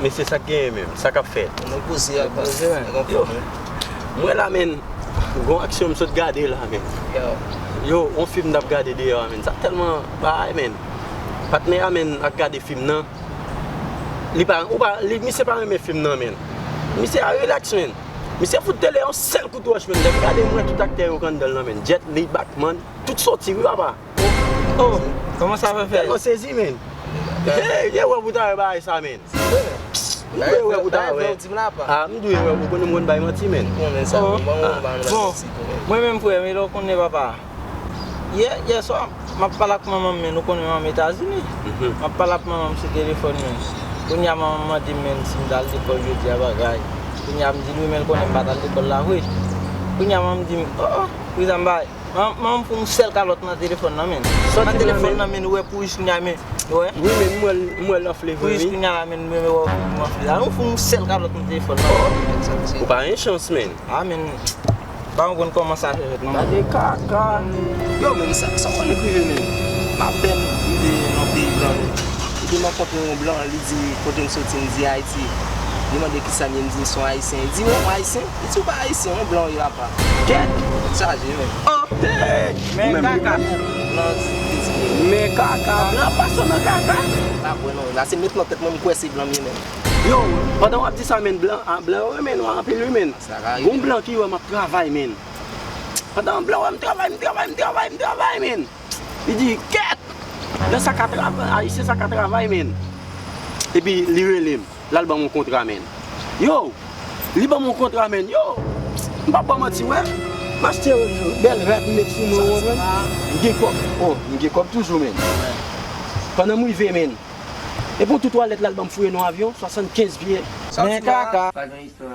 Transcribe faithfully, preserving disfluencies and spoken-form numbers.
Mesye, sa k genyen menm? Sa k ap fèt? Nou poze a, baz. Yo, mwen la, menn, gon aksyon m sot gade la, menn. Yo, yon fim m t ap gade deyò a, menn. Sa tèlman bagay, menn. Patnè a, menn, ap gade fim nan. Li pa, ou pa, li, misye pa renmen fim nan, menn. Misye a rilaks, menn. Misye fout tele yon sèl kout wòch, menn. Lè m gade, m wè tout aktè yo k anndan l nan, menn. Jet Li, Batman, tout soti, wi, papa. Oh, kòman sa fè fèt? Tèlman sezi, menn. Hey, gen wè pou ta wè bagay sa, menn. M dwe wè pou ta wè. Ah, m dwe wè, ou konnen m konn bay manti, menn. Konnen sa, bon, bon, bon, mwen menm, frè m, e lè w konnen, papa. Yè, yè swa, m ap pale ak manman m, menn, ou konnen manman m Etazini. M ap pale ak manman m sou telefòn, menn. Kounye a, manman m mande m, menn, si m t al lekòl jodi a, bagay. Kounye a, m di l wi, men l konnen m pa t al lekòl la vre. Kounye a, manman m di m, oh, oh, Wi, sa m bay. Manman m fout yon sèl kalòt nan telefòn nan, menn. Nan telefòn nan, menn, ou wè pou jis kounye a, menn, ou wè? Wi, menn, m wè l, m wè l anfle vre, wi. Pou jis kounye a la, menn, mwen wè w anfle la. Ou fout yon sèl kalòt nan telefòn nan. Ou pa gen chans, menn. Ah, menn. Pa konn kòman sa fè fèt, non. Gade kaka. Yo, menn, sa, sa w konnen k rive, menn? M apèn rive nan peyi blan, menn. Epi m rankontre yon blan, li di kote m soti, m di Ayiti. Li mande kisa m ye, m di m se yon Ayisyen. Li di, "Ou Ayisyen?" Li di, "Ou pa Ayisyen, yon blan w ye, apa." Kèt! Chaje, menn. Oh! Hey! Men kaka! Blan di, li di, men kaka! Blan pa sot nan kaka! Pa kwè non, la se met nan tèt mwen, m kwè se blan m ye, menn. Yo, pandan w ap di sa, menn, blan, ah, blan yo renmen nwa anpil, wi, menn. Gon blan ki wè m ap travay, menn. Pandan blan wè m travay, m travay, m travay, m travay, menn. Li di, "Kèt! Blan sa ka travay, Ayisyen sa ka travay, menn." Epi li rele m, l al ban m yon kontra, menn. Yo! Li ban m yon kontra, menn. Yo! M p ap ba w manti, wè. M achte yon bèl rad, m met sou mwen, w konprann? M gen kòb. Oh, m gen kòb toujou, menn. Pandan m rive, menn. Epi yon tou twalèt, l al ban m fouye nan avyon, swasannkenz pye. Men kaka. Pa gen istwa.